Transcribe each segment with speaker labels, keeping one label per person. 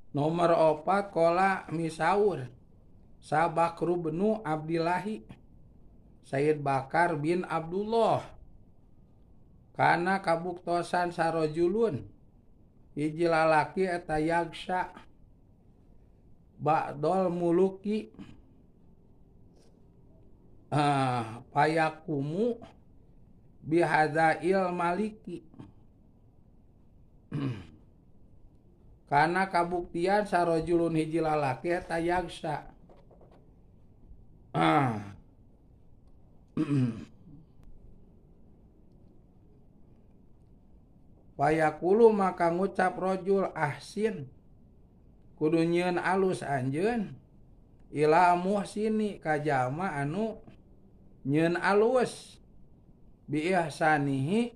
Speaker 1: Nomor 4 kola misaur Sabakru benu Abdillahi Sayyid Bakar bin Abdullah kana kabuktosan sarojulun hiji lalaki eta yagsa ba'dol muluki payakumu bihadail maliki kana kabuktian sarojulun hiji lalaki eta yagsa payakulu maka ngucap rojul ahsin kudu nyieun alus anjeun ila muhsini ka jalma anu nyieun alus bi ihsanihi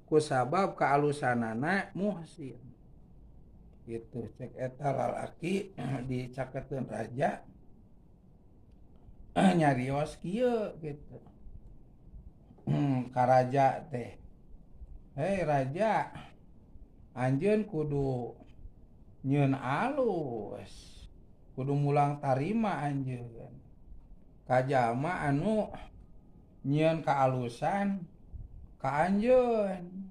Speaker 1: kusabab kaalusanana muhsin. Gitu cek eta lalaki dicaketeun raja nyarios kieu gitu. Ka raja teh, hei raja, anjeun kudu nyieun alus, kudu mulang tarima anjeun ka jalma anu nyieun kaalusan ka anjeun.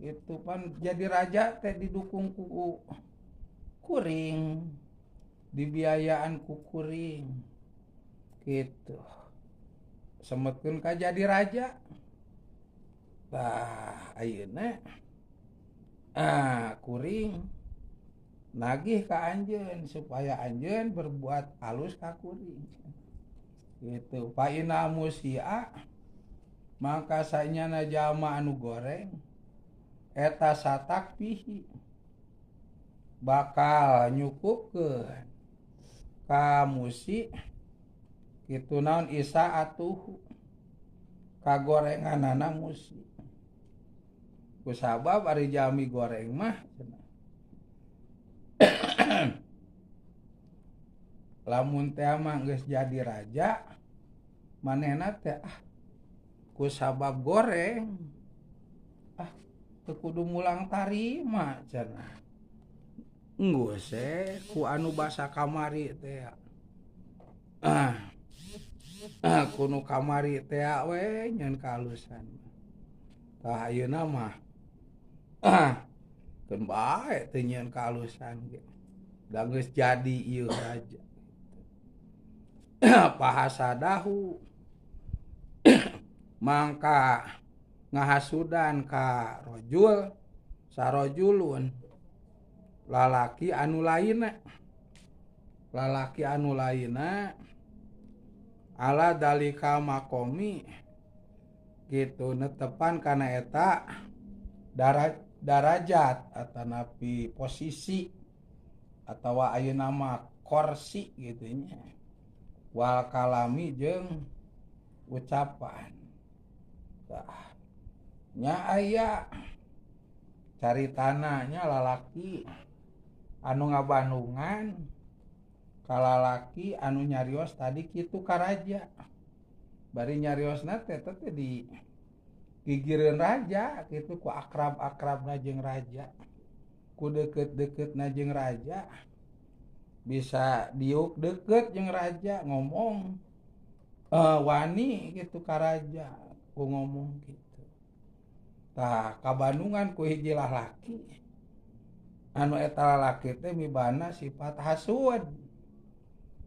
Speaker 1: Itu pan jadi raja teh didukung ku kuring, dibiayaan ku kuring gitu. Semetkeun ka jadi raja. Tah ayeuna kuring nagih ka anjeun supaya anjeun berbuat alus ka kuring. Gitu. Fa inna musia maka sanyana jalma anu goreng eta satak pihi bakal nyukupkeun ka musi kitu naon isa atuh kagorenganana musi. Kusabab ari jalmi goreng mah lamun teh mah geus jadi raja manehna teh kusabab goreng teu kudu mulang tarima cenah. Enggeus ku anu basa kamari teh. Ku nu kamari teh we nyeun kaalusan. Tah ayeuna mah keun bae teu nyieun kaalusan ge. Da geus jadi ieu raja. Pahasadahu mangka ngahasudan ka rojul sarojulun lalaki anu lainna, lalaki anu lainna ala dalika makomi gitu netepan kana eta darajat atanapi posisi atawa ayeuna mah korsi gitu nya wal kalami jeung ucapan. Tah nya aya caritananya lalaki anu ngabandungan ka lalaki anu nyarios tadi kitu ka raja. Bari nyariosna teh teh di gigireun raja kitu ku akrab-akrabna jeung raja, ku deukeut-deukeutna jeung raja, bisa diuk deukeut jeung raja ngomong wani kitu ka raja ku ngomong kitu. Tah kabandungan ku hiji lalaki anu eta lalaki teh mibana sifat hasud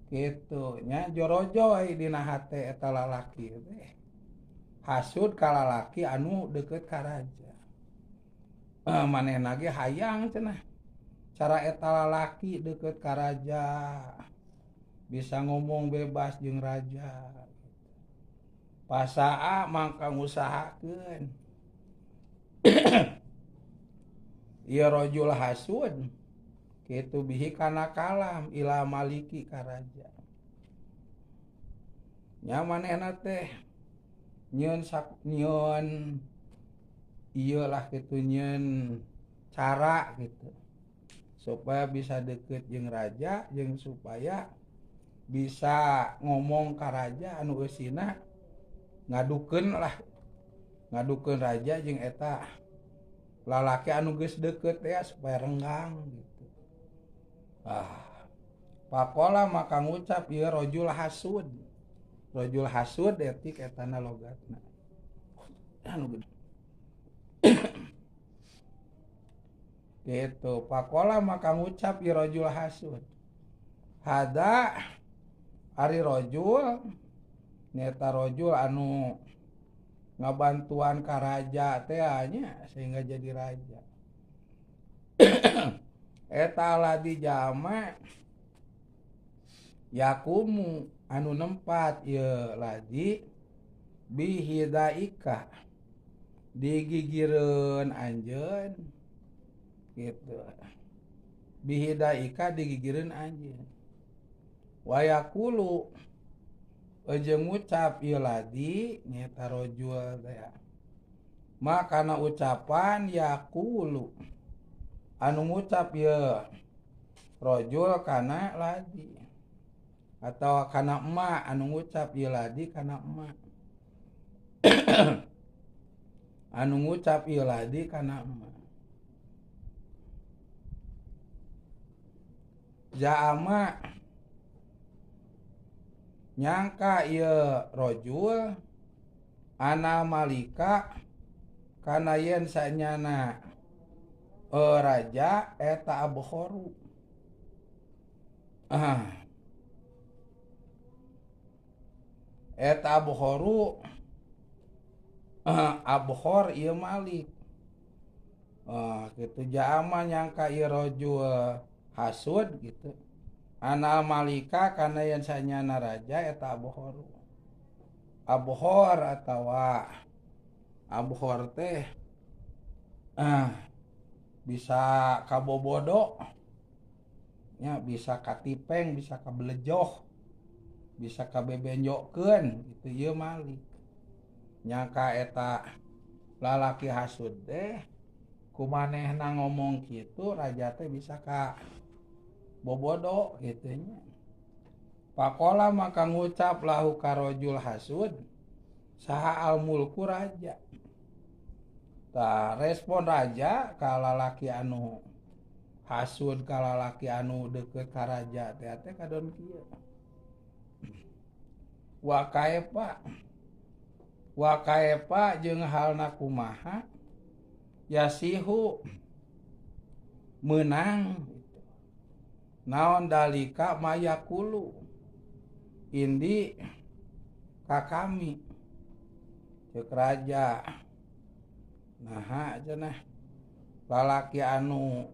Speaker 1: kitu nya jorojoy dina hate eta lalaki teh hasud ka lalaki anu deukeut ka raja. Manehna ge hayang cenah cara eta lalaki deukeut ka raja bisa ngomong bebas jeung raja. Pasaa mangka ngusahakeun ieu rajul hasud kitu bihi kana kalam ila maliki ka raja. Nya manehna teh nyieun nyieun ieu lah kitu nyieun cara gitu supaya bisa deukeut jeung raja jeung supaya bisa ngomong ka raja anu eusina ngadukeun lah, ngadukeun raja jeung eta lalaki anu geus deukeut teh supaya renggang gitu. Ah, pakola maka ngucap ieu rajul hasud. Rajul hasud etik etana logatna. Anu gede. Gitu, pakola maka ngucap ieu rajul hasud. Hada ari rajul nyaeta rajul anu ngabantuan ka raja teh nya sehingga jadi raja. Eta ladi jama yakumu anu nempat ieu ladi bihidaika digigireun anjeun gitu. Bihidaika digigireun anjeun. Wayakulu jeung ngucap ieu ladi nyaeta rajul teh. Makana ucapan yakulu anu ngucap ieu rajul kana ladi atau kana emak anu ngucap ieu ladi kana emak. Anu ngucap ieu ladi kana emak. Ja'ama nyangka ieu rajul ana malika kana yen sanyana raja eta abkhoru. Eta abkhoru abkhor ieu malik. Kitu ja'ama nyangka ieu rajul hasud gitu. Ana malika kana yen sanyana raja eta abkhoru. Abkhor atawa abkhor teh bisa kabobodo nya, bisa katipeng, bisa kabelejoh, bisa kabebenjokeun gitu ieu malik. Nyangka eta lalaki hasud teh kumanehna ngomong kitu raja teh bisa ka bobodo gitu nya. Pakola maka ngucap lahu karojul hasud saha al mulku raja. Tah respon raja ka lalaki anu hasud ka lalaki anu deukeut ka raja teh teh kadon kieu. Wa kaepa wa kaepa jeung halna kumaha yasihu meunang naon dalika mayakulu indi ka kami ceuk raja. Naha cenah lalaki anu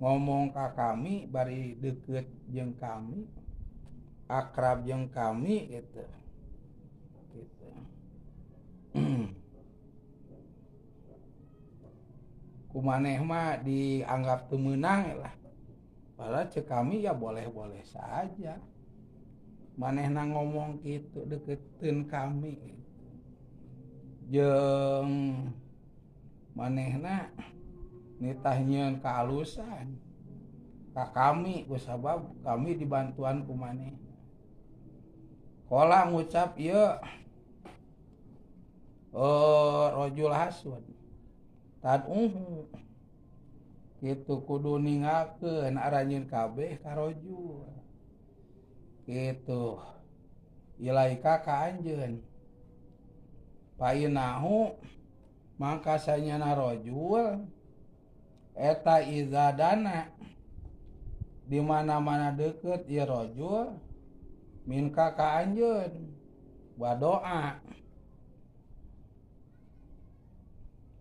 Speaker 1: ngomong ka kami bari deukeut jeung kami, akrab jeung kami gitu. Gitu. Kumaneh mah dianggap teu meunang lah. Padahal ceuk kami ya boleh-boleh saja. Manehna ngomong kitu deketin kami. Jeung manehna nitah nyieun kaalusan ka kami kusabab kami dibantuan ku manehna. Kola ngucap ieu rajul hasud tad'uhu kitu kudu ninggalkeun aranjeun kabeh ka rajul kitu ilaika ka anjeun painahu mangka sanyana rajul eta iza dana di mana-mana deukeut ieu rajul minka ka anjeun badoa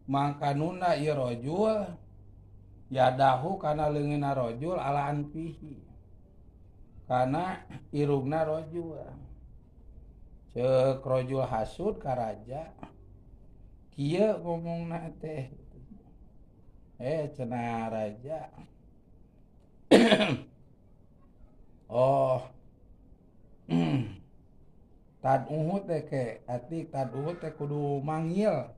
Speaker 1: mangka nuna ieu rajul yadahu kana leungeunna rajul ala anfihi kana irungna rajul. Ceuk rajul hasud ka raja kieu ngomongna teh cenah raja oh tad'uhu teh ke atik tad'uhu teh kudu manggil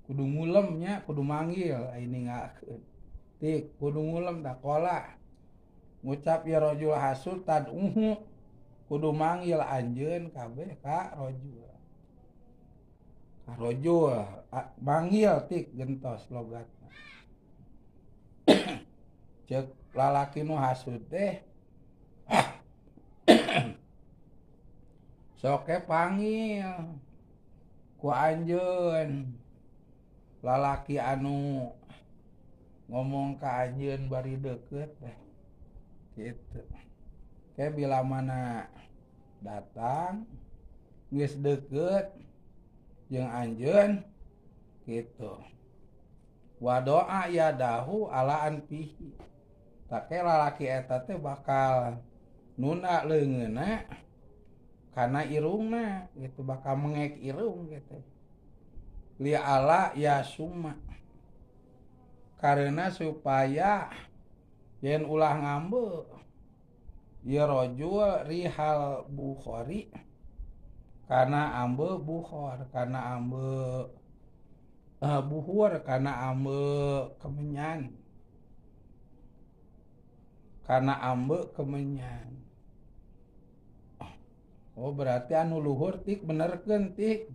Speaker 1: kudu ngulem nya kudu manggil ini ngakeun tik kudu ngulem da kola ngucap ya rajul hasud tad'uhu kudu manggil anjeun kabeh ka rajul. Ka rajul manggil tik gentos logatna. Cek lalaki nu hasud teh soke panggil ku anjeun lalaki anu ngomong ka anjeun bari deukeut teh kitu. Ke bila mana datang geus deukeut jeung anjeun kitu. Wa doa yadahu ala anfihi. Take lalaki eta teh bakal nunda leungeunna kana irungna gitu, bakal mengek irung gitu. Li ala ya summa. Karena supaya yen ulah ngambe ieu rajul rihal bukhari kana ambe bukhor, kana ambe buhur, kana ambe kemenyan. Kana ambe kemenyan. Oh berarti anu luhur tik benerkeun tik.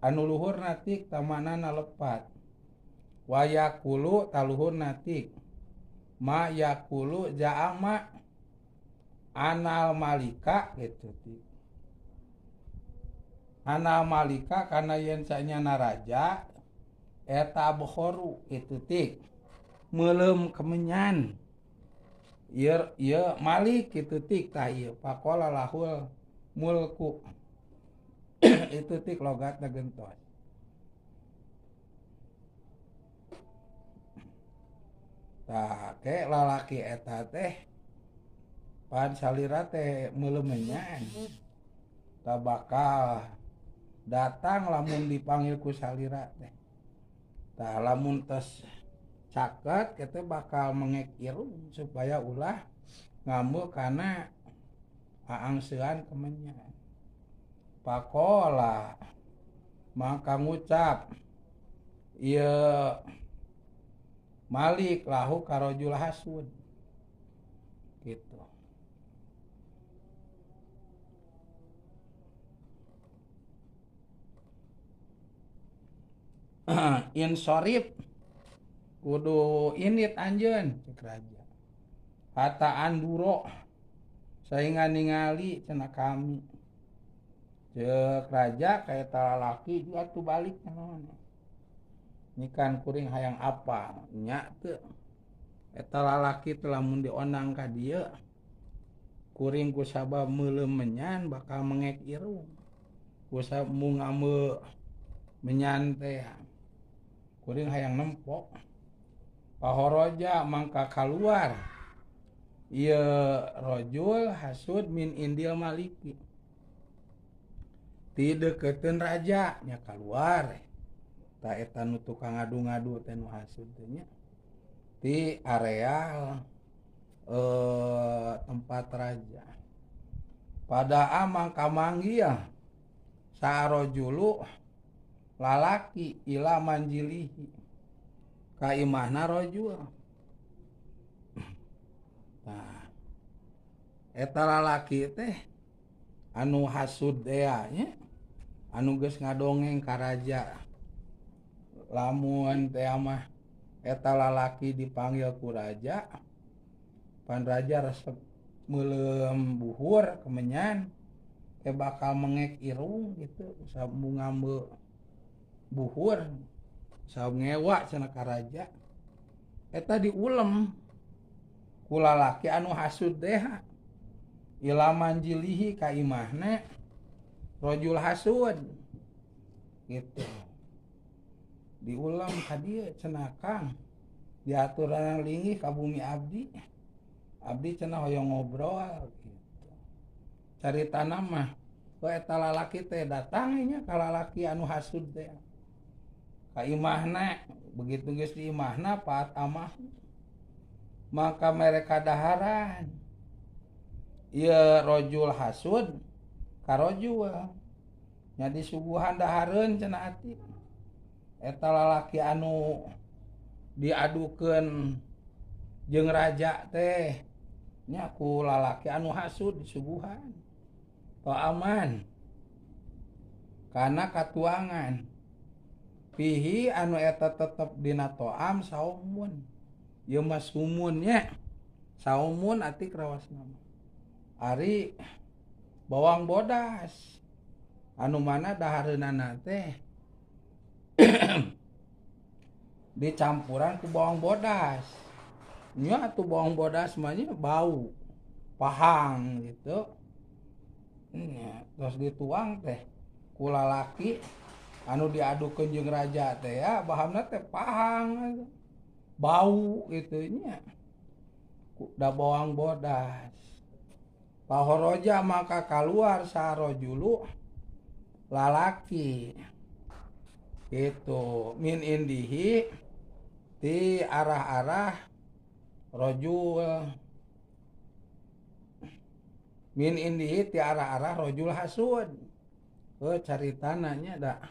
Speaker 1: Anu luhur natik tamanana lepat. Wa yaqulu taluhur natik. Ma yaqulu ja'ama anal malika gitu tik. Anal malika kana yen sanyana raja eta bukhoru itu tik. Meuleum kemenyan. Ieu ieu malik kitu tik tah ieu faqala lahul mulku. Itu tik logatna gentos. Tah ke lalaki eta teh pan salira teh meuleum menyan. Tah bakal datang lamun dipanggil ku salira teh. Tah lamun tos caket kita bakal mengek irung supaya ulah ngamuk kana aangsean kemenyan. Pakola maka ngucap ieu malik lahu karojul hasud gitu. Insorif kudu init anjeun cek raja. Hatta anduro saingan ningali cenah kami. Cek raja kaya lalaki juga tuh balik cenah. Nyikan kuring hayang apa nya teu. Eta lalaki teh lamun dionang ka dieu kuring ku sabab meuleum menyan bakal mengek irung. Ku sabab ngame menyan teh kuring hayang nempok. Pahoroja mangka kaluar ieu rajul hasud min indil maliki ti deukeutkeun raja nya kaluar ta eta nu tukang ngadu-ngadu teh nu hasud teh nya ti areal tempat raja. Pada mangka manggil sarojulu lalaki ila manjilihi ka imahna rajul. Nah, eta lalaki teh anu hasud tea nya, anu geus ngadongeng ka raja. Lamun teh mah eta lalaki dipanggil ku raja, pan raja resep meuleum buhur kemenyan teh bakal mengek irung gitu, sabung ngambe buhur. Sabab ngewa cenah ka raja. Eta diulem ku lalaki anu hasud teh. Ila manjilihi ka imahna rajul hasud. Gitu. Diulem ka dieu cenah Kang. Diaturan linggih ka bumi abdi. Abdi cenah hoyong ngobrol gitu. Caritana mah eta lalaki teh datang nya ka lalaki anu hasud teh. Ka imahna, begitu geus di imahna paat amah maka mereka daharan ieu rajul hasud ka rajul nya disuguhan dahareun cenah ati eta lalaki anu diadukeun jeung raja teh nya ku lalaki anu hasud disuguhan aman kana katuangan pihi anu eta tetep dina toam saumun Ieu mah sumun nya. Saumun atik rawasna mah. Ari bawang bodas anu mana dahareunana teh dicampuran ku bawang bodas. Nya atuh bawang bodas mah nya bau pahang gitu. Nya terus dituang teh ku lalaki anu diadukeun jeung raja teh ya bahanna teh pahang bau gitu nya. Da bawang bodas. Pahoroja maka kaluar sarojulu lalaki itu min indihi ti arah-arah rojul min indihi ti arah-arah rojul hasud. Heuh caritana nya da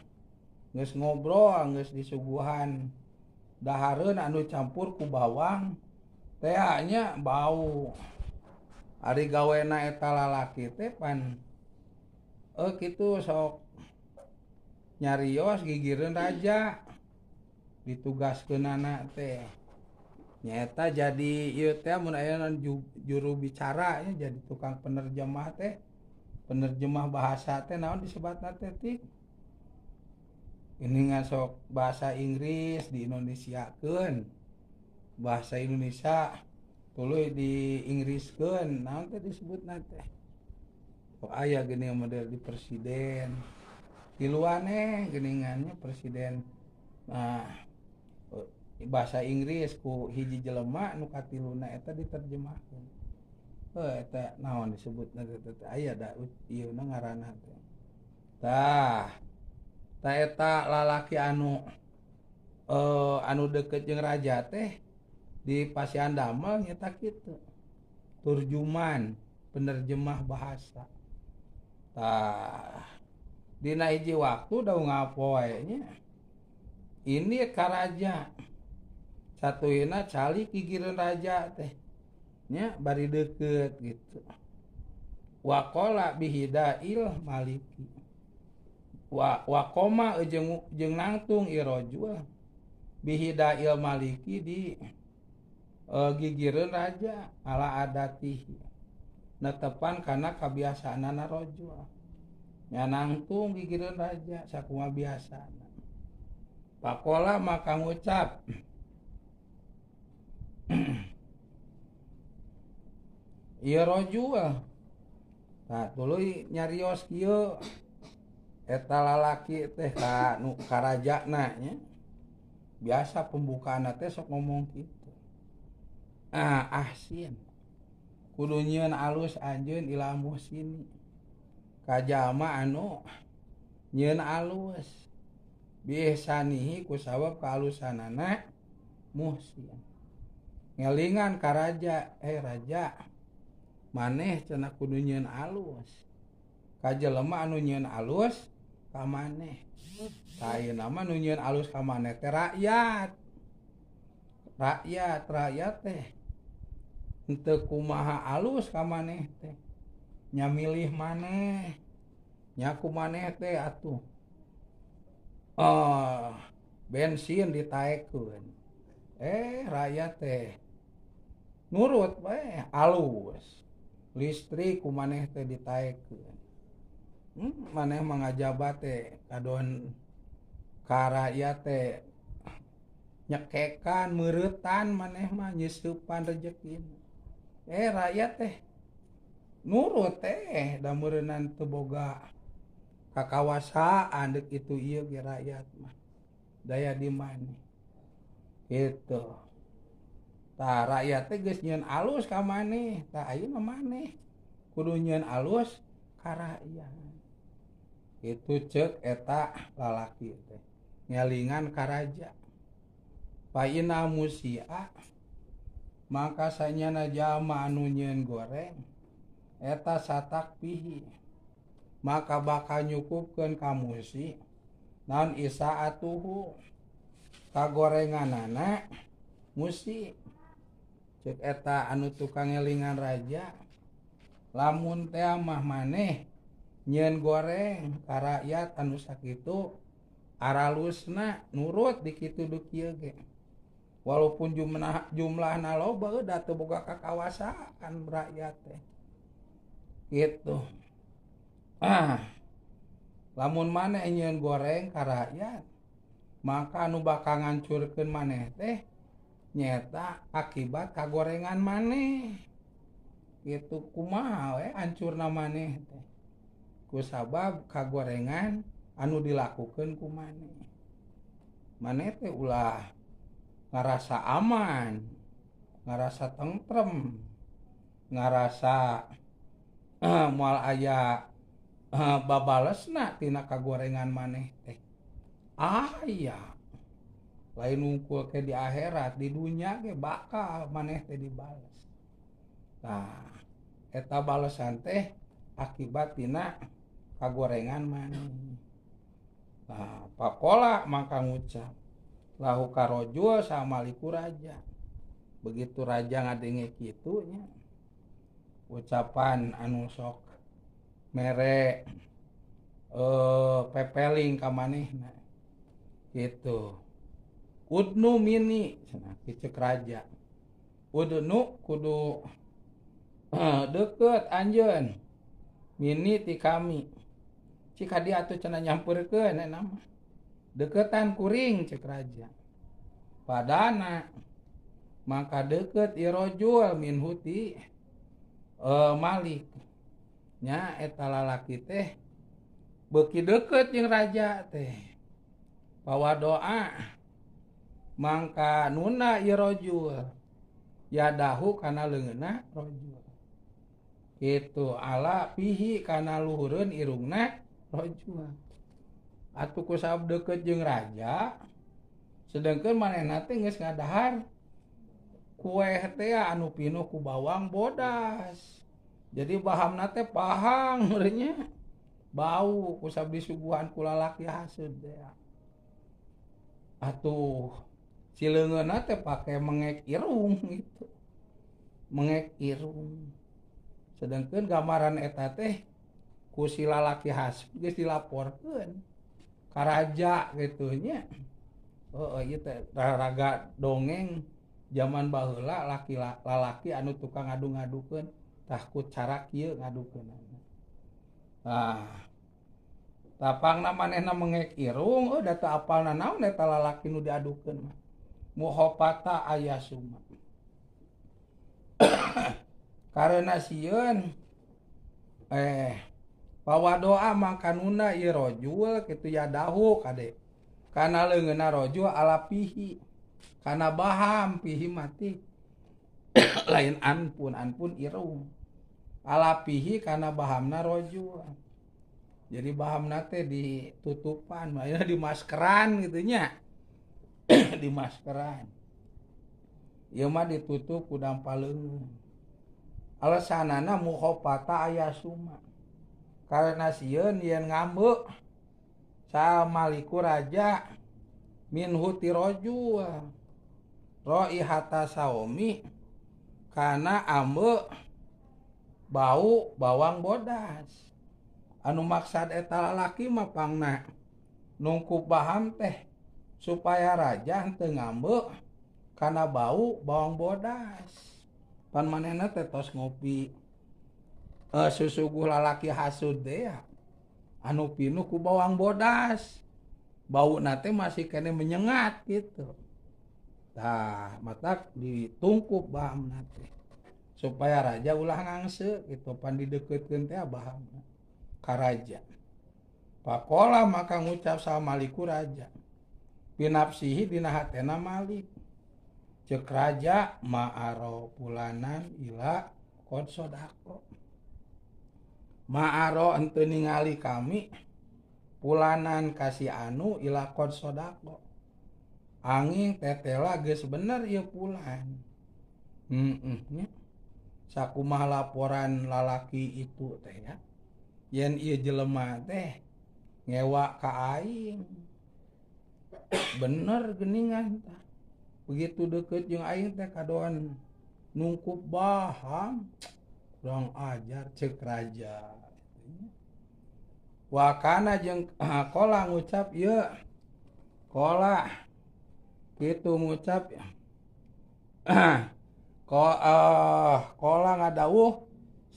Speaker 1: geus ngobrol geus disuguhan dahareun anu campur ku bawang teh nya bau. Ari gawena eta lalaki teh pan kitu sok nyarios gigireun raja ditugaskeunana teh nyaeta jadi ieu teh mun aya juru bicara nya jadi tukang penerjemah teh penerjemah bahasa teh naon disebatna teh ti ini sok bahasa Inggris di Indonesiakeun bahasa Indonesia tuluy di Inggriskeun naon teh disebutna teh oh aya geuning model di presiden tiluan geuningannya presiden nah bahasa Inggris ku hiji jelema nu katiluna eta diterjemahkeun heuh eta naon disebutna teh aya da ieu na ngaranna teh tah ta eta lalaki anu anu deukeut jeung raja teh di pasian damel nyata kitu turjuman penerjemah bahasa tah dina hiji waktu da ngapoe nya ini ka raja satuina calik gigireun raja teh nya bari deukeut gitu waqala bihidail maliki wa waqoma jeung jeung nangtung irojul bihidail maliki di gigireun raja ala adatihi netepan kana kabiasaanana rojul nya nangtung gigireun raja sakumaha biasana pakola maka ngucap ieu rojul tah tuluy nyarios kieu eta lalaki teh ka nu karajana nya biasa pembukaanna teh sok ngomong kitu ah ahsin kudu nyieun alus anjeun ila muhsini ka jalma anu nyieun alus biihsanihi ku sabab kaalusanana muhsin ngelingan ka raja raja maneh cenah kudu nyieun alus ka jelema anu nyieun alus ka maneh tah ayeuna mah nu nyieun alus ka maneh teh rakyat rakyat teh henteu kumaha alus ka maneh teh nya milih maneh nya ku maneh teh atuh bensin ditaekeun rakyat teh nurut bae alus listrik ku maneh teh ditaekeun maneh mah ngajabat teh kadon ka rakyat teh nyekekan meuretan maneh mah nyeusupan rejekina rakyat teh nurut teh da meureunnan teu boga kakawasaan deuk itu ieu ge rakyat mah daya di maneh kitu tah rakyat teh geus nyieun alus ka maneh tah ayeuna maneh kudu nyieun alus ka rakyat itu ceuk eta lalaki teh ngelingan ka raja fa inna musia maka sanyana jalma anu nyieun goreng eta satak pihi maka bakal nyukupkeun ka musi naon isaatuhu kagorenganana musi ceuk eta anu tukang ngelingan raja lamun teh mah maneh nyieun goreng ka rakyat anu sakitu aralusna nurut di kitu du kieu ge Walaupun jumlahna loba da teu boga kakawasaan rakyat teh. Gitu. Ah. Lamun maneh nyieun goreng ka rakyat, maka anu bakal ngancurkeun maneh teh nyaeta akibat kagorengan maneh. Gitu kumaha we hancurna maneh teh. Kusabab kagorengan anu dilakukeun ku maneh. Maneh teh ulah ngarasa aman, ngarasa tentrem, ngarasa moal aya babalesna tina kagorengan maneh teh. Aya lain nungkul ke di akhirat, di dunya ge bakal maneh teh dibales. Tah, eta balesan teh akibat tina kagorengan maneh. Tah, pakola mangka ngucap lahu karojul sama maliku raja. Begitu raja ngadenge kitu nya, ucapan anu sok mere pepeling ka manehna gitu. Udnu mini cenah cek raja. Udnu kudu deukeut anjeun mini ti kami. Cik ka dieu atuh cenah nyampeurkeun eta mah. Deketan kuring cek raja. Padana maka deukeut ieu rajul minhu ti Malik. Nya eta lalaki teh beuki deukeut jeung raja teh. Bawa doa mangka nuna ieu rajul yadahu kana leungeunna rajul. Kitu ala pihi kana luhureun irungna rajul. Atuh kusabab deukeut jeung raja, sedengkeun manehna teh geus ngadahar kueh teh anu pinuh ku bawang bodas. Jadi bahamna teh pahang meureunnya. Bau kusabab disuguhan ku lalaki haseud teh. Atuh si leungeunna teh pake mengek irung gitu. Mengek irung. Sedengkeun gambaran eta teh ku si lalaki haseud geus dilaporkeun ka raja gitu nya. Heeh, ieu teh raga dongeng zaman baheula lalaki anu tukang ngadu-ngadukeun tah ku cara kieu ngadukeunana. Tah, tapangna manehna mengek irung, da teu apalna naon eta lalaki nu diadukeun mah. Muhopata ayasuma. Karena sieun bawa doa mangka nuna ieu rajul kitu yadahu kade. Kana leungeunna rajul ala pihi. Kana baham pihi mati. Lain anpun, anpun irung. Ala pihi kana bahamna rajul. Jadi bahamna teh ditutupan, maksudnya dimaskeran gitu nya. Dimaskeran. Ieu mah ditutup ku dampa leungeun. Alasanana mukhofata ayasuma. Karena sieun yen ngambek samaliku raja minhu ti rajul raihata saomi kana ambek bau bawang bodas. Anu maksad eta lalaki mah pangna nungkup baham teh supaya raja henteu ngambek kana bau bawang bodas. Pan manehna teh tos ngopi susuguh lalaki hasud teh ya, anu pinuh ku bawang bodas, bauna teh masih kene menyengat gitu. Tah matak ditungkup bahamna teh supaya raja ulah ngangse gitu, pan dideukeutkeun teh bahamna ka raja. Pakola maka ngucap sama maliku raja binafsihi dina hatena malik. Cek raja ma'aro pulanan ila qad sodako. Ma'aro henteu ningali kami pulanan kasih anu ila qad sodako. Angin tetela geus bener ieu pulan. Nya. Sakumaha laporan lalaki itu teh ya. Yen ieu jelema teh ngewa ka aing. Bener geuningan tah. Begitu deukeut jeung aing teh kadoan nungkup baham. Kurang ajar cek raja. Wakana jeung kola ngucap ieu. Kola kitu ngucap Kola ngadawuh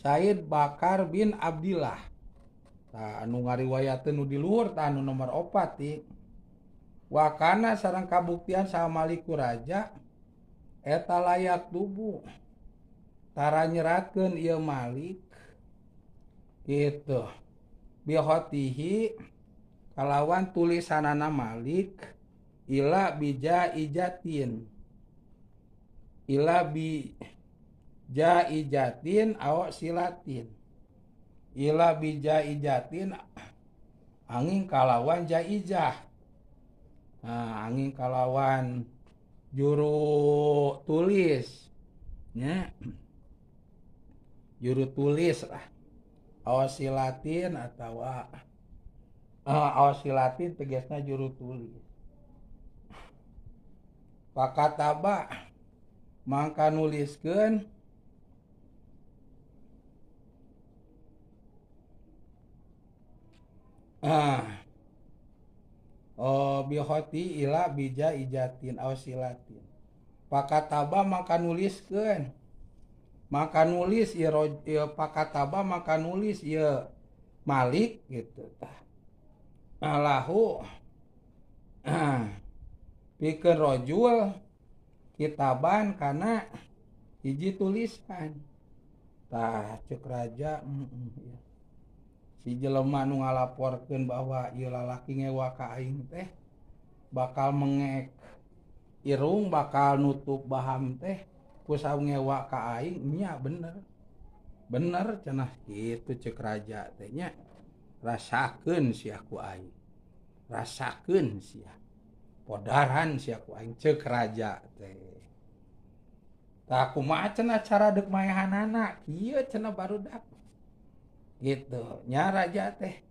Speaker 1: Said Bakar bin Abdillah. Tah anu ngariwayateun nu di luhur tah anu nomor 4 ti. Wakana sareng kabuktian sama Maliku Raja eta layak tubuh. Tara nyeratkeun ieu Malik gitu. Bihotihi kalawan tulisanana Malik ila bija ijatin. Ila bija ijatin aw silatin. Ila bija ijatin angin kalawan jaijah. Nah, angin kalawan juru tulis nya. Juru tulis lah. Aw silatin atawa aw silatin tegasna juru tulis. Pakataba mangka nuliskeun bihoti ila bija ijatin aw silatin. Pakataba mangka nuliskeun. Maka nulis ieu pakataba maka nulis ieu Malik gitu tah. Lahu pikeun rojul kitaban kana hiji tulisan. Tah ceuk raja si jelema nu ngalaporkeun bahwa ieu lalaki ngewa ka aing teh bakal mengek irung bakal nutup baham teh ku ngewa ka aing nya bener. Bener cenah kitu ceuk raja teh nya. Rasakeun sia ku aing. Rasakeun sia. Podaran sia ku aing ceuk raja teh. Tah kumaha cenah cara deuk maehanana kieu cenah barudak. Gitu nya raja teh.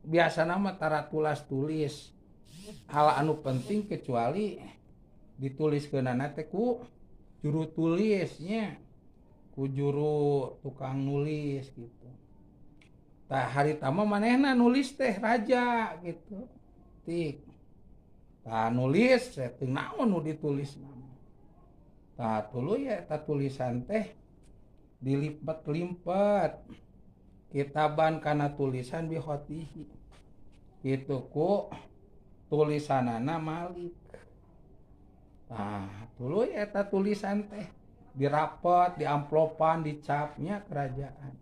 Speaker 1: Biasana mah tara tulas-tulis hal anu penting kecuali dituliskeunana teh ku juru tulisnya, ku juru tukang nulis gitu. Tah harita mah manehna nulis teh raja gitu. Tik. Tah nulis teh teu naon nu ditulis. Tah tuluy eta tulisan teh dilipet-limpet. Kitaban kana tulisan bihotihi. Kitu ku tulisanana Malik. Nah, tuluy eta tulisan teh dirapet, diamplopan, dicapnya kerajaan.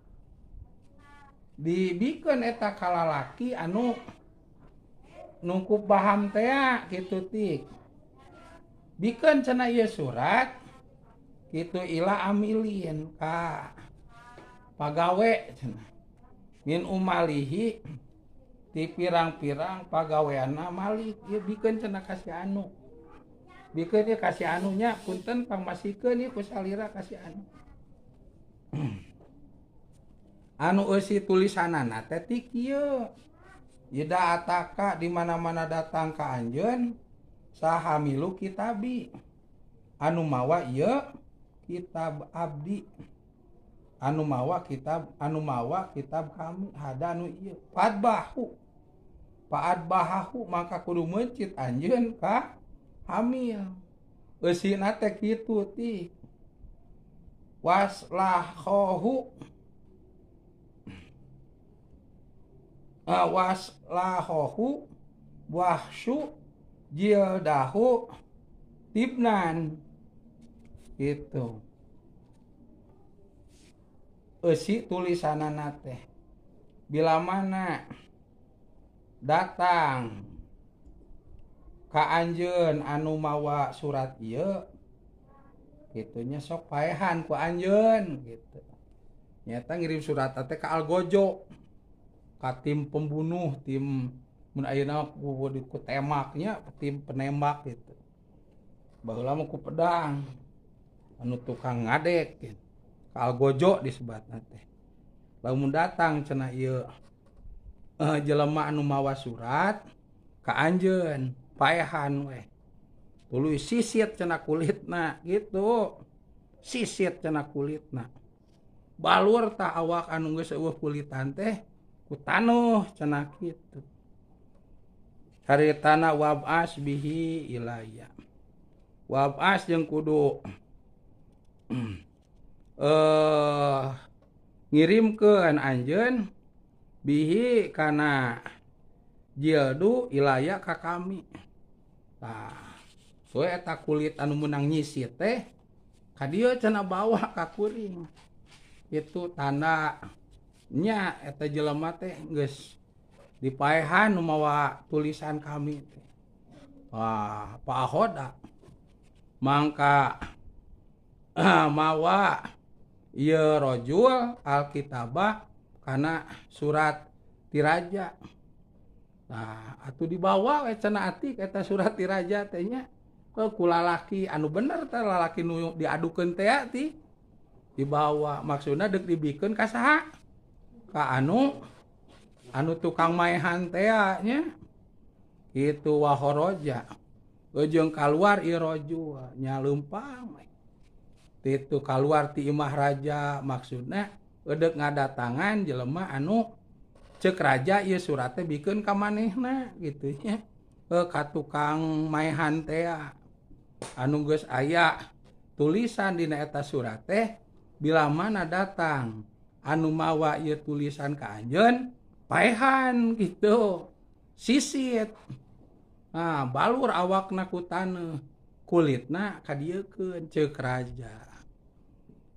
Speaker 1: Dibikeun eta kalalaki anu nungkup baham tea kitu tik. Bikeun cenah ieu surat kitu ila amilin ka pagawe cenah. Min umalihi ti pirang-pirang pagaweanna Malik ieu bikeun cenah ka si anu. Bikeun ieu ka si anunya punten pangmasikeun ieu ku salira ka si anu. Anu eusi tulisanana teh ti kieu. Ida ataka di mana-mana datang ka anjeun sahamilu kitabi. Anu mawa ieu kitab abdi. Anu mawa kitab, anu mawa kitab kami hada anu ieu. Fadbahu. Fa'adbahu maka kudu meuncit anjeun ka hamil. Eusina teh kitu ti. Waslahohu. Waslahohu wahsyu jildahu tibnan. Gitu. Eusi tulisanana teh bila mana datang ka anjeun anu mawa surat ieu kitunya sok paehan ku anjeun gitu. Nyata ngirim surat teh ka Algojo, ka tim pembunuh, tim mun ayeuna ku temaknya, tim penembak gitu. Baheula mah ku pedang anu tukang ngadek gitu. Ka Algojo disebatna teh. Lamun datang cenah ieu jelema anu mawa surat ka anjeun paehan weh. Tuluy sisit cenah kulitna gitu. Sisit cenah kulitna. Balur tah awak anu geus eueuh kulitan teh ku tanuh cenah kitu. Caritana wab'as bihi ilaya. Wabas jeung kudu ngirimkeun anjeun bihi kana jildu ilaya ka kami. Tah, we eta kulit anu meunang nyisit teh ka dieu cenah bawa ka kuring. Itu tanda nya eta jelema teh geus dipaehan nu mawa tulisan kami teh. Wah, Pak Ahoda mangka mawa ieu rojul alkitabah kana surat ti raja. Nah, atuh dibawa we cenah atik eta surat ti raja teh nya ku lalaki anu bener teh lalaki nu diadukeun teh ti dibawa maksudna deuk dibikeun ka saha? Ka anu tukang maehan teh nya. Kitu wahoroja jeung kaluar ieu rojul nya leumpang we. Titu kaluar ti imah raja maksudna eudek ngadatangan jelema anu ceuk raja ieu surat teh bikeun ka manehna kitu nya. Ka tukang maehan teh anu geus aya tulisan dina eta surat teh bila mana datang anu mawa ieu tulisan ka anjeun paehan gitu sisit. Nah, balur awakna ku taneuh kulitna kadieukeun ceuk raja.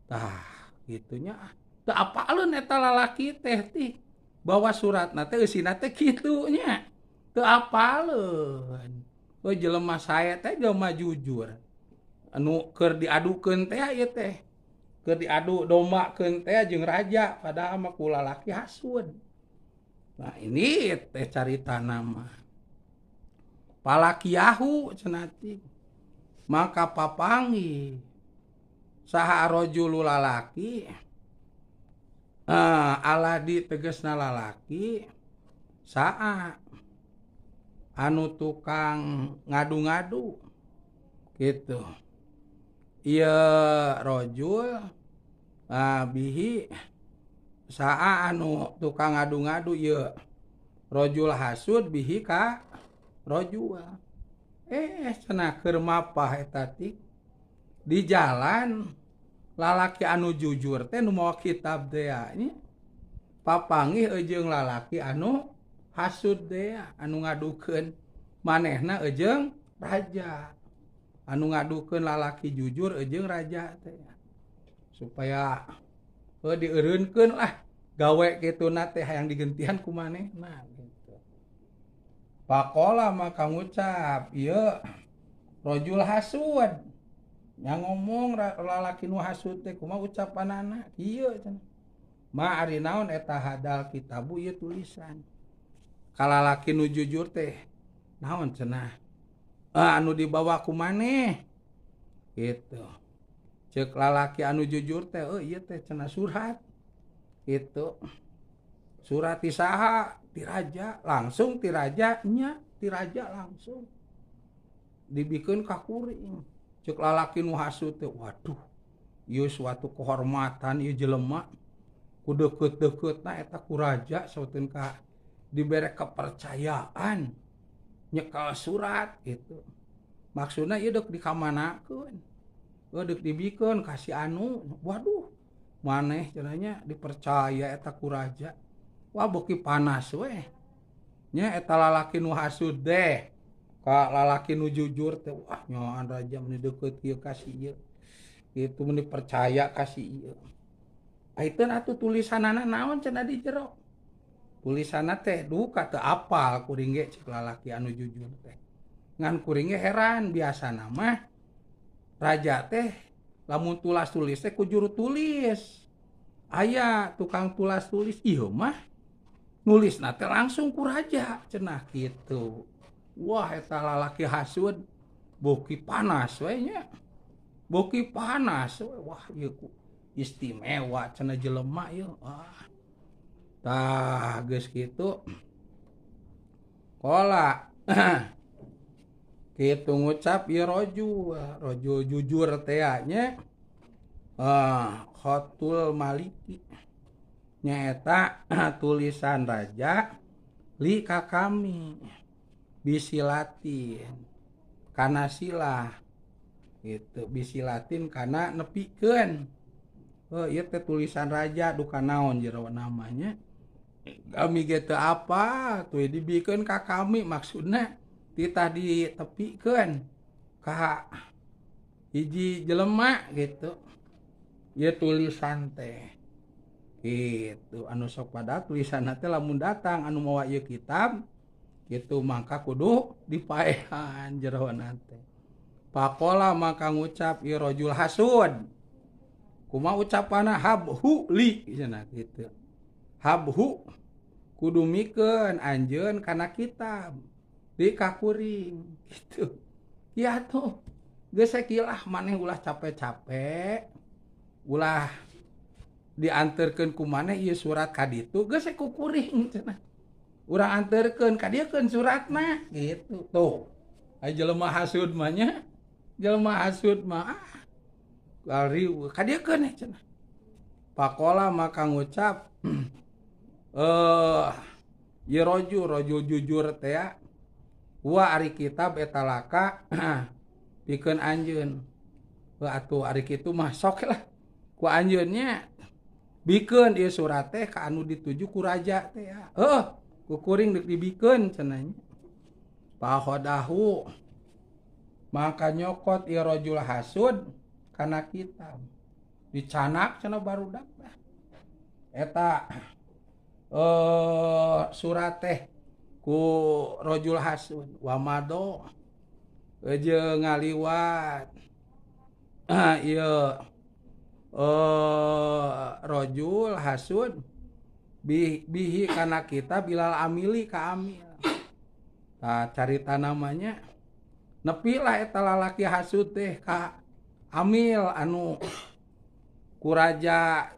Speaker 1: Tah kitu nya teu apaleun eta lalaki teh ti bawa suratna teh eusina teh kitu nya teu apaleun. Oh jelema sae teh jelema jujur anu keur diadukeun teh ieu teh keur diadu dombakeun teh jeung raja padahal mah ku lalaki hasud. Nah ini teh carita nama Palakiyahu cenah ti maka papangi saha rajulu lalaki aladi tegasna lalaki saa anu tukang ngadu-ngadu gitu ieu rajul bihi saa anu tukang ngadu-ngadu ieu rajul hasud bihi ka rajul cenah keur mapah eta ti di jalan lalaki anu jujur teh nu mawa kitab teh nya papanggih jeung lalaki anu hasud teh anu ngadukeun manehna jeung raja anu ngadukeun lalaki jujur jeung raja teh supaya dieureunkeun lah gawe kituna teh hayang digentian ku manehna gitu. Pakola maka ngucap ieu rajul hasud nya ngomong lalaki nu hasud teh kumaha ucapanana kieu cenah ma ari naon eta hadal kitabu ieu tulisan kalalaki nu jujur teh naon cenah anu dibawa ku maneh gitu ceuk lalaki anu jujur teh ieu teh cenah surat gitu surat ti saha ti raja langsung ti raja nya ti raja langsung dibikeun ka kuring ceuk lalaki nu hasud teh waduh ieu suatu kehormatan ieu jelema ku deukeut-deukeutna eta ku raja sauteun ka dibere kepercayaan nyekel surat gitu maksudna ieu deuk dikamanakeun deuk dibikeun ka si anu waduh maneh cenah dipercaya eta ku raja wah beuki panas weh nya eta lalaki nu hasud deh ka lalaki nu jujur teh wah nyoan raja meni deukeut kieu ka si ieu kitu meni percaya ka si ieu aiteun atuh tulisanana naon cenah di jero tulisanna teh duka teu apal kuring ge ceuk lalaki anu jujur teh ngan kuring ge heran biasana mah raja teh lamun tulas tulis teh ku juru tulis aya tukang tulas tulis ieu mah nulisna teh langsung ku raja cenah kitu. Wah eta lalaki hasud beuki panas we nya beuki panas we wah ieu ku istimewa cenah jelema ieu ah tah geus kitu kola kitu ngucap ieu rajul jujur teh nya khotul maliki nyaeta tulisan raja li ka kami bisilatin kana silah Gitu bisilatin kana nepikeun. Heuh ieu teh tulisan raja duka naon jero namanya. Kami ge teu apa tuh dibikeun ka kami maksudna titah ditepikeun ka hiji jelema gitu. Ieu tulisan teh gitu anu sok pada tulisan teh lamun datang anu mawa ieu kitab gitu mangka kudu dipaehan jerona teh. Pakola maka ngucap ieu rajul hasud. Kumaha ucapanna habhu li cenah kitu. Habhu kudu mikeun anjeun kana kitab di kakuring gitu. Ya tuh geus sakilah maneh ulah capek-capek ulah dianterkeun ku maneh ieu surat ka ditu geus ku kuring cenah. Urang anterkeun ka dieukeun suratna gitu. Tuh ai jelema hasud mah nya, jelema hasud mah ah ka dieukeun cenah. Pakola maka ngucap ieu rajul jujur teh wa ari kitab eta laka pikeun anjeun. Heuh atuh ari kitu mah sok lah ku anjeun nya bikeun ieu surat teh ka anu dituju ku raja teh. Heuh ku kuring deuk dibikeun cenah nya. Pahodahu maka nyokot ieu rajul hasud kana kitab dicanak cenah barudak eta surat teh ku rajul hasud wamado jeung ngaliwat ieu rajul hasud bihi kana kitab bilal amili ka amil. Tah carita namanya nepi lah eta lalaki hasud teh ka amil anu kuraja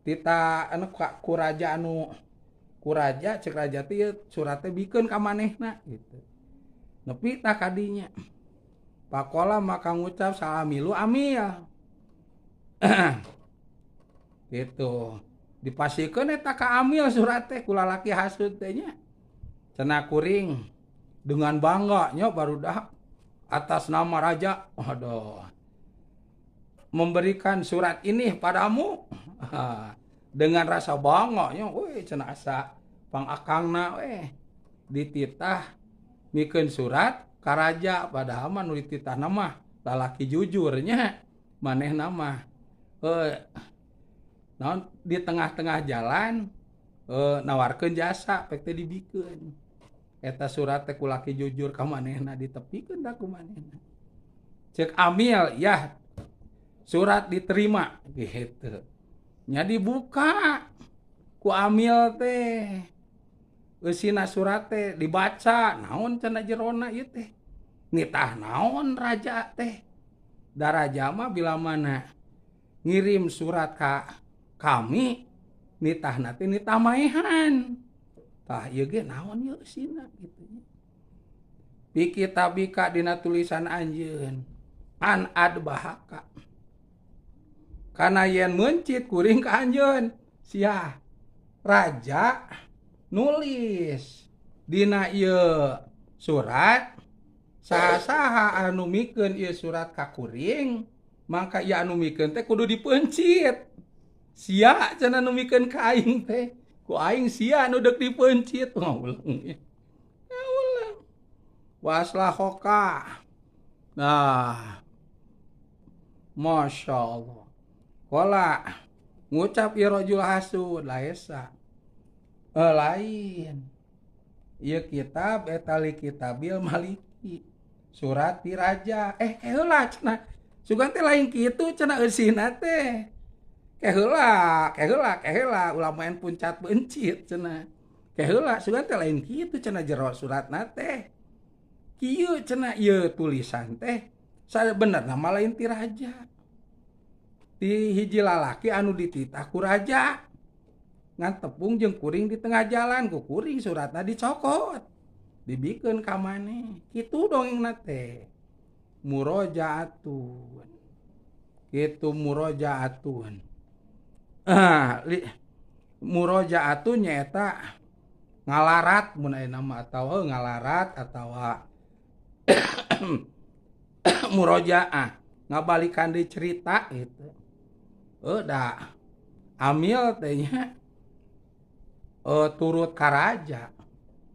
Speaker 1: tita anu kuraja anu kuraja cek raja teh surat teh bikeun ka manehna gitu. Nepi tah kadinya. Pakola maka ngucap salamilu amil. Gitu. Dipasikeun eta ka amil surat teh ku lalaki hasud teh nya. Cenah kuring dengan bangga nya barudak atas nama raja. Aduh. Memberikan surat ini padamu dengan rasa bangga nya we cenah asa pangakangna we dititah mikeun surat ka raja padahal mah nu dititahna mah lalaki jujurnya manehna mah naon di tengah-tengah jalan nawarkeun jasa pek teh dibikeun eta surat teh ku laki jujur ka manehna ditepikeun da ku manehna. Cek amil ya surat diterima gitu. Nya dibuka ku amil teh. Eusina surat teh dibaca naon cenah jerona ieu teh. Nitah naon raja teh. Da raja mah bila mana ngirim surat ka kami nitahna teh nitah maehan. Tah ieu ge naon ieu eusina kitu nya. Bi kitabika dina tulisan anjeun an adbahaka. Kana yen meuncit kuring ka anjeun sia raja nulis dina ieu surat saha-saha anu mikeun ieu surat ka kuring mangka ieu anu mikeun teh kudu dipeuncit. Sia cenah nu mikeun ka aing teh ku aing sia anu deuk dipeuncit. Ngaulang. Ngaulang. Waslahoka. Nah. Masya Allah. Kola ngucap ieu rajul hasud laesa. Lain. Ieu kitab eta li kitabil maliki. Surat ti raja. Heula cenah. Sugan teh lain kitu cenah eusina teh. Keheula, keheula, keheula ulah main puncat beuncit cenah. Keheula sugan teh lain kitu cenah jero suratna teh. Kieu cenah ieu tulisan teh sabenerna mah lain ti raja. Ti hiji lalaki anu dititah ku raja. Ngan tepung jeung kuring di tengah jalan ku kuring suratna dicokot. Dibikeun ka maneh. Kitu dongengna teh. Murojaatun. Kitu murojaatun. Murojaatun nyaeta ngalarat mun aya nama atawa ngalarat atawa Murojaah ngabalikan di cerita gitu. Da amil teh nya turut ka raja.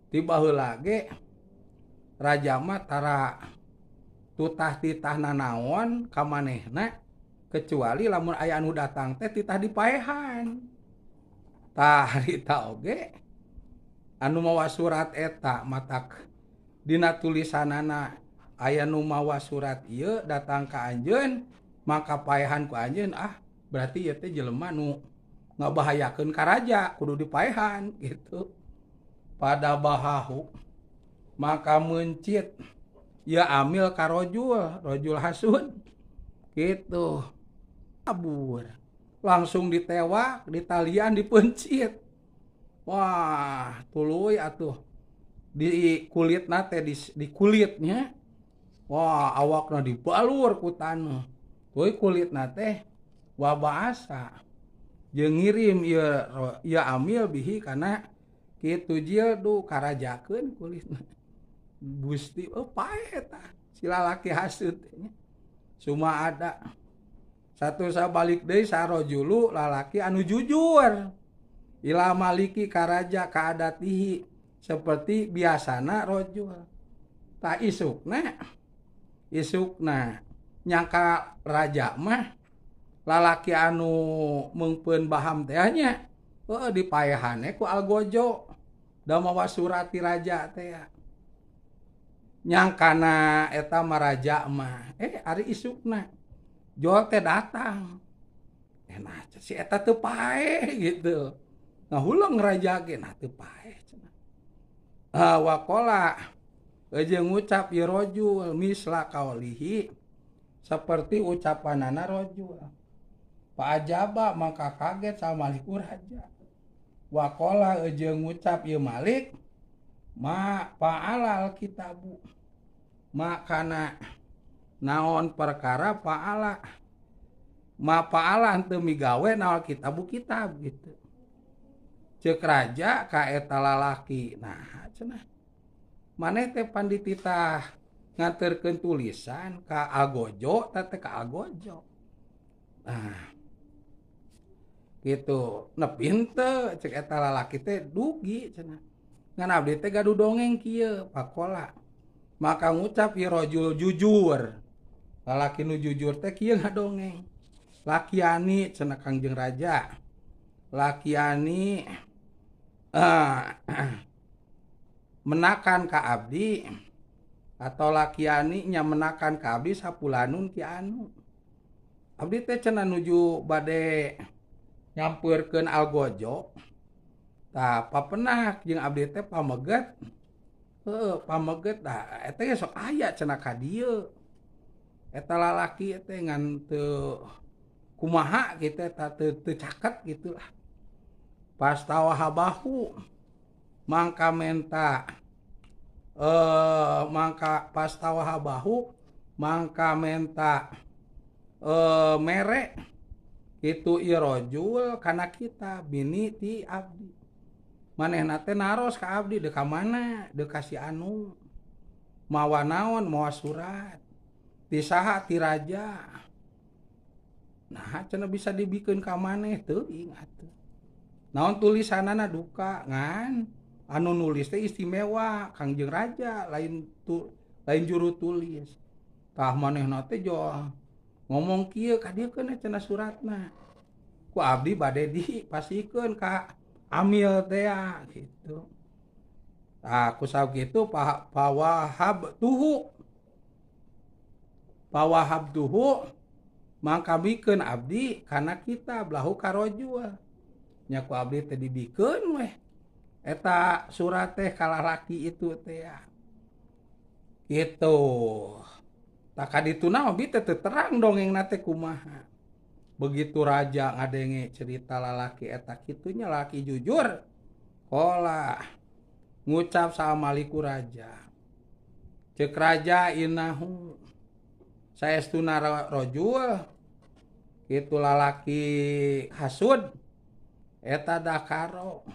Speaker 1: Ti baheula ge raja mah tara tutah titah nanaon ka manehna kecuali lamun aya anu datang teh titah dipaehan. Tah harita oge anu mawa surat eta matak dina tulisanana aya nu mawa surat ieu datang ka anjeun maka paehan ku anjeun, ah berarti ieu teh jelema nu ngabahayakeun ka raja kudu dipaehan gitu. Pada bahahu maka meuncit ya amil ka rojul, rojul hasud gitu. Kabur langsung ditewak, ditalian, dipencit. Wah, tuluy atuh di kulitna teh di kulitnya. Wah, awakna dibalur ku taneuh. Tuluy kulitna teh wabaasa. Jeung ngirim ieu amil bihi kana kitu jildu karajakeun kulitna. Gusti oh paeh tah si lalaki hasud nya. Cuma ada satu sabalik deui sarojulu lalaki anu jujur. Ila maliki karaja kaadatihi seperti biasana rojul. Ta isukna isukna nyangka raja mah lalaki anu meungpeun baham teh nya heueuh dipaehane ku algojo da mawa surat ti raja teh. Nyangkana eta mah raja mah ari isukna jol teh datang. Nah si eta teu paeh gitu. Ngahuleng raja ge nah teu paeh cenah. Waqala jeung ngucap ieu rajul misla kaulihi seperti ucapanana rajul. Paajaba maka kaget sama maliku raja. Waqala jeung ngucap ieu malik ma fa'alal kitabu makana naon perkara fa'ala ma fa'ala henteu migawe naon kitabu kitab gitu. Ceuk raja ka eta lalaki nah cenah maneh teh pandititah nganterkeun tulisan ka algojo teh ka algojo. Nah gitu nepi henteu ceuk eta lalaki teh dugi cenah ngan abdi teh gaduh dongeng kieu pakola maka ngucap ieu rajul jujur lalaki nu jujur teh kieu ngadongeng lakiani cenah Kangjeng Raja lakiani menakan ka abdi atau lakiani nya menakan ka abdi sapulanun ki anu abdi teh cenah nuju bade nyampeurkeun algojo tah papenak jeung abdi teh pameget heueuh pameget tah eta ge sok aya cenah ka dieu eta lalaki teh ngan teu kumaha kitu eta teu caket kitu lah. Pas tawahabahu mangka menta mangka pas tawahabahu mangka menta mere itu ieu rajul kana kita bini ti abdi manehna teh naros ka abdi deuk ka mana deuk ka si anu mawa naon mawa surat ti saha ti raja nah cenah bisa dibikeun ka maneh teuing atuh naon tulisanana duka ngan anu nulis teh istimewa Kangjeng Raja lain tu lain juru tulis tah manehna teh jol ngomong kieu ka dieu keun cenah suratna ku abdi bade dipasikeun ka amil teh gitu. Tah ku sakitu pawahab tuhu pawahab tuhu mangka bikeun abdi kana kitab lahu karojul nya ku abdi teh dibikeun weh eta surat teh ka lalaki itu teh gitu. Tah kadituna abdi teh teu terang dongengna teh kumaha. Begitu raja ngadenge cerita lalaki eta kitunya lalaki jujur kola ngucap sama maliku raja ceuk raja innahu saestuna rajul kitu lalaki hasud eta dakaro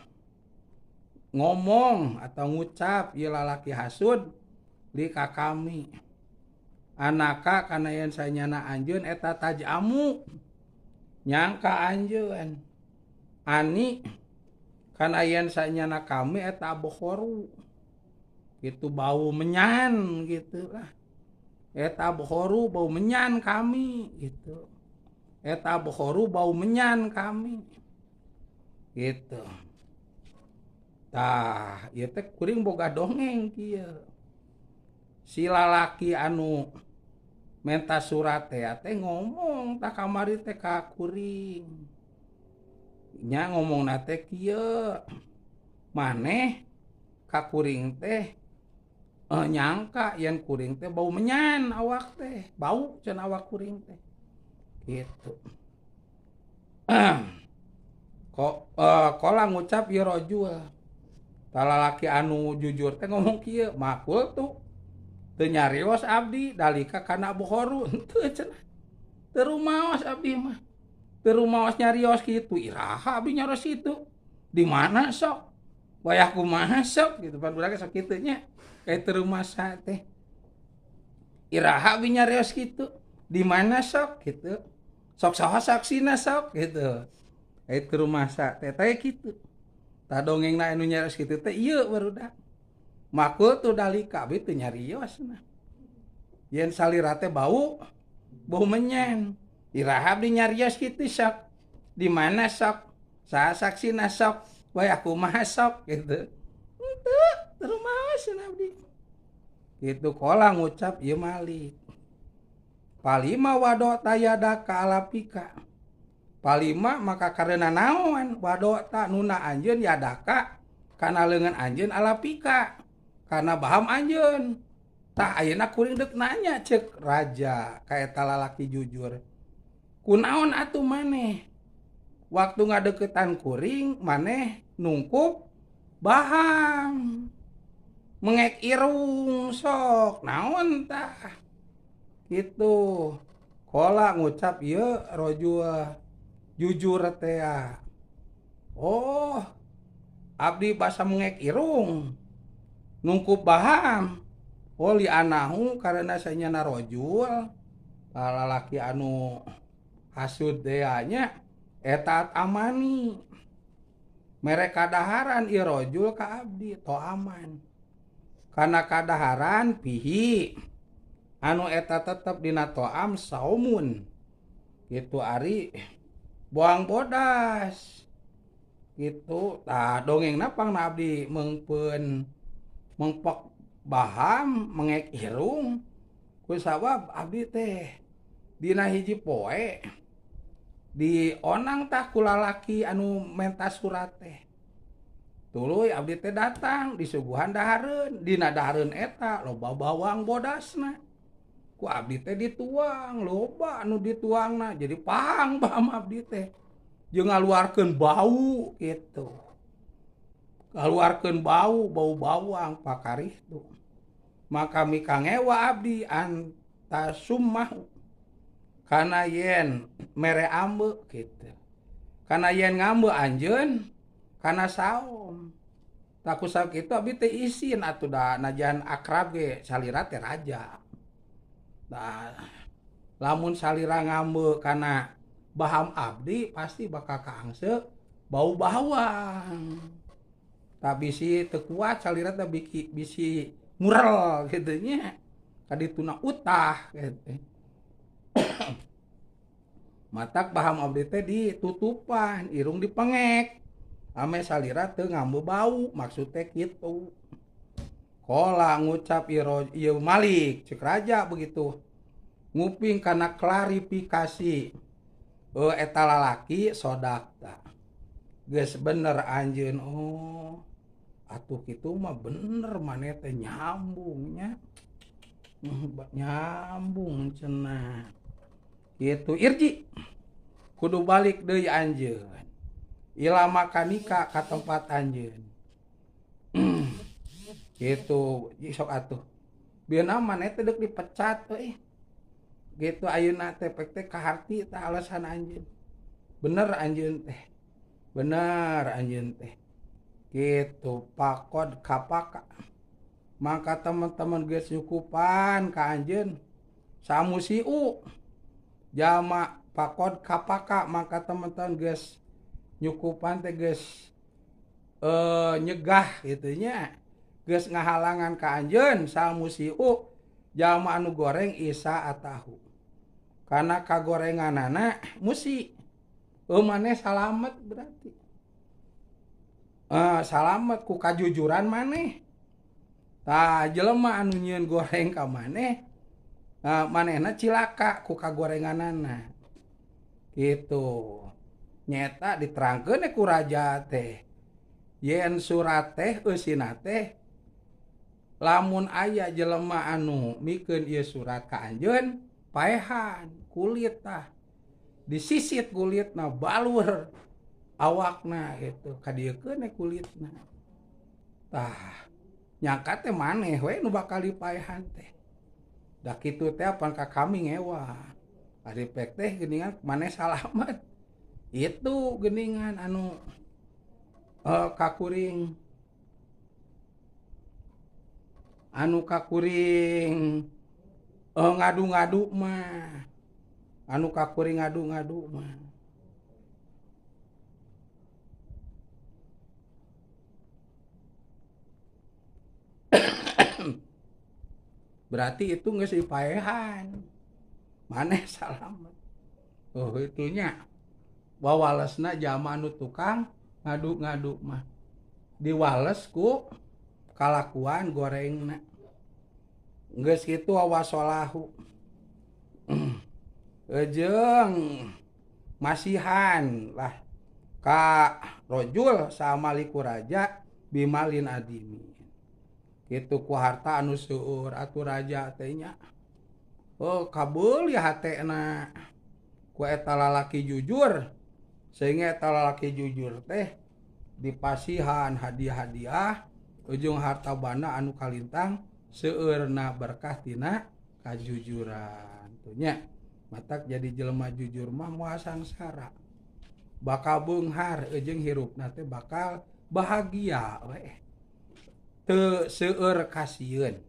Speaker 1: ngomong atau ngucap ieu lalaki hasud li ka kami Anaka kana yen sanyana anjeun eta tajamu nyangka anjeun ani kana yen sanyana kami eta bokhoru gitu bau menyan gitu lah eta bokhoru bau menyan kami gitu eta bokhoru bau menyan kami gitu. Tah ieu teh kuring boga dongeng kieu. Si lalaki anu menta surat teh teh ngomong tah kamari teh ka kuring. Nya ngomongna teh kieu. Maneh ka kuring teh nyangka yen kuring teh bau menyan awak teh, bau cenah awak kuring teh. Gitu. Kok kola ngucap ieu rajul. Tah lalaki anu jujur teh ngomong kieu, makul tuh teu nyarios abdi dalika kana bokhoru henteu cenah. Teu rumaos abdi mah. Teu rumaos nyarios kitu, iraha abdi nyarios kitu. Di mana sok? Wayah kumaha sok gitu pan urang sok kitu nya. Kayak teu rumasa teh. Iraha abdi nyarios kitu. Di mana sok gitu. Sok saha saksina sok gitu. Kayak teu rumasa teh teh kitu. Tah dongengna anu nyarios kitu teh ieu barudak. Makul tuh dalika abdi teu nyarios nah. Yen salira teh bau bau menyen. Iraha abdi nyarios kitu sok. Di mana sok? Saha saksina sok? Wayah kumaha sok gitu. Henteu, teu rumaos abdi. Gitu kola ngucap ieu Malik. Palima wadota yadaka alapika. Palima maka karena naon wadota nuna anjeun yadaka kana leungeun anjeun alapika. Karena baham anjeun. Tah ayeuna kuring deuk nanya ceuk raja ka eta lalaki jujur. Kunaon atuh maneh? Waktu ngadeukeutan kuring maneh nungkup baham. Mengek irung sok naon tah? Gitu. Kola ngucap ieu rajul jujur teh. Oh, abdi basa mengek irung. Nungkup baham. Oh li anahu karena sanyana rajul lalaki anu hasud teh nya eta amani. Mere kadaharan ieu rajul ka abdi to aman. Kana kadaharan pihi anu eta tetep dina toam saumun. Gitu ari buang bodas. Gitu tah dongengna pangna abdi meungpeun mengpok baham mengek irung ku sabab abdi teh dina hiji poe dionang tah ku lalaki anu menta surat teh. Tuluy abdi teh datang disuguhan dahareun, dina dahareun eta loba bawang bodasna. Ku abdi teh dituang, loba anu dituangna jadi pang baham abdi teh. Jeung ngaluarkeun bau gitu. Ngaluarkeun bau, bau bawang pakarih tuh. Maka mikangewa abdi antasumah kana yen mere ambe gitu. Kana yen ngambe anjeun kana saum. Tah ku sakitu abdi teh isin atuh da najan akrab ge salira teh raja. Tah lamun salira ngambe kana baham abdi pasti bakal kaangse bau bawang. Tah bisi teu kuat salira teh bisi murel gitu nya. Kadituna utah gitu. Matak baham abdi teh ditutupan, irung dipengek. Ame salira teu ngambe bau, maksud teh kitu. Kola ngucap ieu Malik ceuk raja begitu. Nguping kana klarifikasi eta lalaki sodakta. Geus bener anjeun. Oh, atuh kitu mah bener maneh teh nyambungnya. Nyambung cenah. Gitu irji. Kudu balik deui anjeun. Ila makanika ka tempat anjeun. Gitu sok atuh. Bieuna maneh teh deuk dipecat euy. Gitu ayeuna teh pek teh kaharti tah alasan anjeun. Bener anjeun teh. Bener anjeun teh. Gitu pakod kapaka. Maka teman-teman geus nyukupan ka anjeun. Samusiu jalma pakod kapaka maka teman-teman geus nyukupan teh geus nyegah kitu nya geus ngahalangan ka anjeun samusiu jalma anu goreng isa atahu kana kagorenganana musi maneh salamet berarti salamet ku kajujuran maneh tah jelema anu nyieun goreng ka maneh manehna cilaka ku kagorenganana kitu nyeta diterangkeun ku raja teh yen surat teh eusina teh lamun aya jelema anu mikeun ieu surat ka anjeun paehan kulit tah disisit kulitna balur awakna gitu kadieukeun kulitna tah nyangka teh maneh we nu bakal dipaehan teh da kitu teh apan ka kami ngewa ari pek teh geuningan maneh salamet itu geuningan anu kakuring anu kakuring ngadu-ngadu mah anu kakuring ngadu-ngadu mah berarti itu geus dipaehan maneh salamet oh itunya wawalesna jalma anu tukang ngadu-ngadu mah diwales ku kalakuan gorengna geus kitu wawasolahu jeung masihan lah ka rojul sama liku raja bimalin adimi kitu ku harta anu seueur atuh raja teh nya oh kabeuli hatena ku eta lalaki jujur sehingga eta lalaki jujur teh dipasihan hadiah-hadiah ujung harta banda anu kalintang seueurna berkah tina kajujuran tuh nya matak jadi jelema jujur mah moal sangsara bakal beunghar jeung hirupna teh bakal bahagia we teu seueur kasieun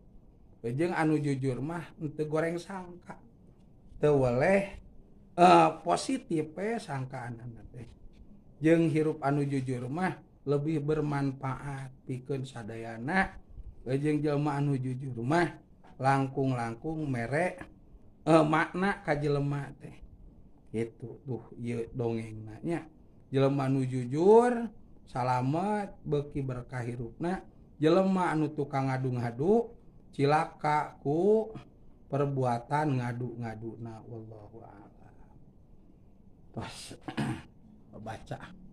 Speaker 1: jeung anu jujur mah teu goreng sangka teu weleh positif we sangkaanana teh jeung hirup anu jujur mah lebih bermanfaat pikeun sadayana jeung jelema anu jujur mah langkung-langkung mere makna ka jelema teh kitu tuh ieu dongengna nya jelema anu jujur salamet beuki berkah hirupna jelema anu tukang ngadu-ngadu cilaka ku perbuatan ngadu-ngaduna wallahu a'lam. Tos baca.